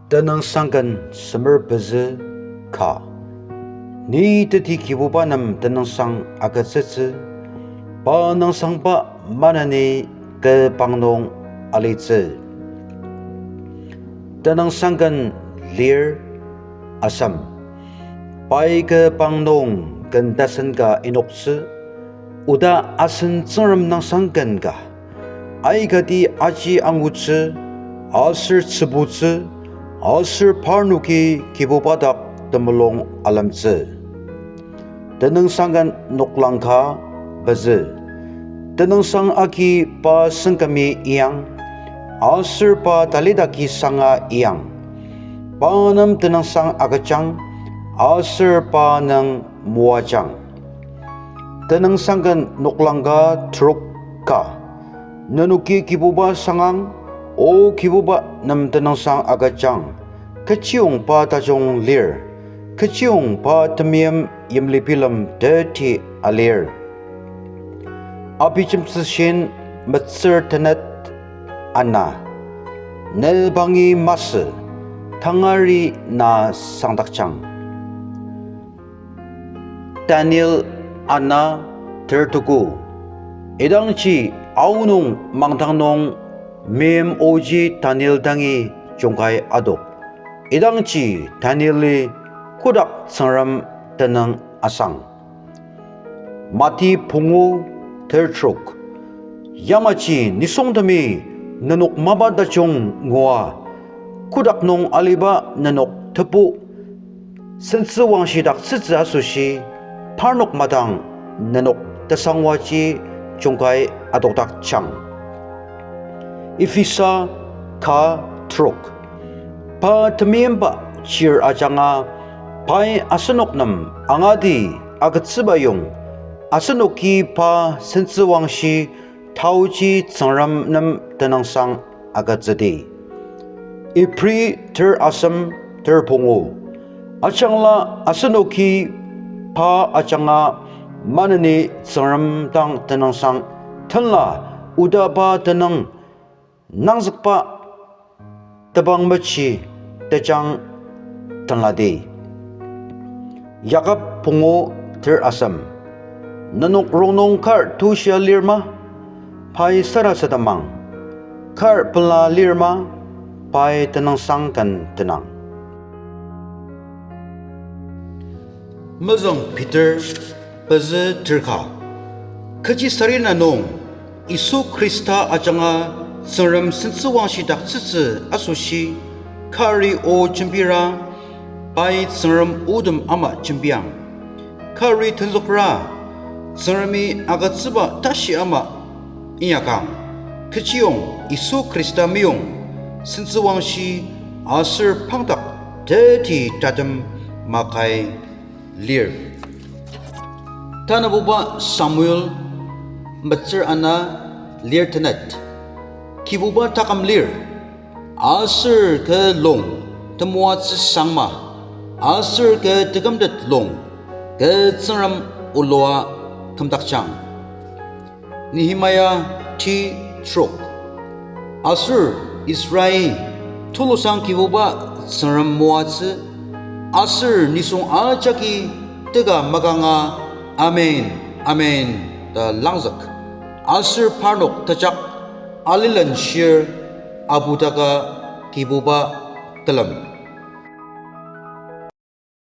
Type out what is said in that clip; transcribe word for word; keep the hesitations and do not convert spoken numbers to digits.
Tenüngsang Ken semer pezü ka. Ni teti Kibuba nem tenüngsang agütsütsü, pa nüngsangba maneni kü pang nung alitsü. Tenüngsang Ken lir asem. Pai kü pang nung ken tasen ka inoktsü, oda asen Tsüngrem nüngsang ken ka. Aikati aji angutsü, aser tsübutsü, aser parnoki Kibuba dak temulung alemtsü. Tenüngsang Ken noklang ka pezü. Tenüngsang agi pa sengkümi iang, aser pa talidaki sanga iang. Pa nem tenüngsang agüjang, aser pa nüng moajang. Tenüngsang Ken noklang ka trok ka. Nenoki Kibuba sangang, O Kibuba nem tenüngsang agüjang. Kechiyong pa tajung lir, kechiyong pa temeim yimli bilem teti alir. Abijemtsüshin metsür tenet ana. Ne bangi masü, tangari na sangdakjang. Daniel ana ter tuku. Idangji aonung mangdang nung meim oji Daniel dangi jungkai adok. Idangji Danieli kotak Tsüngrem tenüng asang. Mati pungu ter trok. Yamaji nisungtemi nenok mapa tajung ngua, kotak nung aliba nenok tebu sentsüwangshidaktsütsü asoshi, parnok madang nenok tesangwaji jungkai adokdakjang. Ephesa ka trok. Pa temeimba chir ajanga, pai asenok nem angati agütsüba yong, asenoki pa sentsüwangshi taoji Tsüngrem nem tenüngsang agütsüdi. Ibri ter asem ter pungu. Ajangla asenoki pa ajanga maneni Tsüngrem dang tenüngsang tenla, oda pa tenüng nangzükba tebang mechi tejang tenladi. Yakob pungu ter asem. Nenok rongnung kar tushia lir ma? Pai sarasademang. Kar pela lir ma? Pai tenüngsang ken tenang. Mezüng Peter pezü terka. Kechi sarena nung, Yisu Khrista ajanga Tsüngrem sentsüwangshidaktsütsü asoshi, kari o jembira, pai Tsüngrem otem ama jembiang. Kari tenzükra, Tsüngremi agütsüba tashi ama inyakang, kechiyong Yisu Khrista meyong, sentsüwangshi aser pangdak teti tatem makai lir. Tanabuba Samuel metsür ana lir tenet. Kibuba taküm lir, aser kü lung temoatsü sangma, aser kü tekümtet lung, kü Tsüngrem olua kümdakjang. Nehemia ti trok. Aser Israel tulusang Kibuba Tsüngrem moatsü, aser nisung ajaki teka makanga, Amen, Amen ta langzük. Aser parnok tejak alilen shir abudaka Kibuba telem.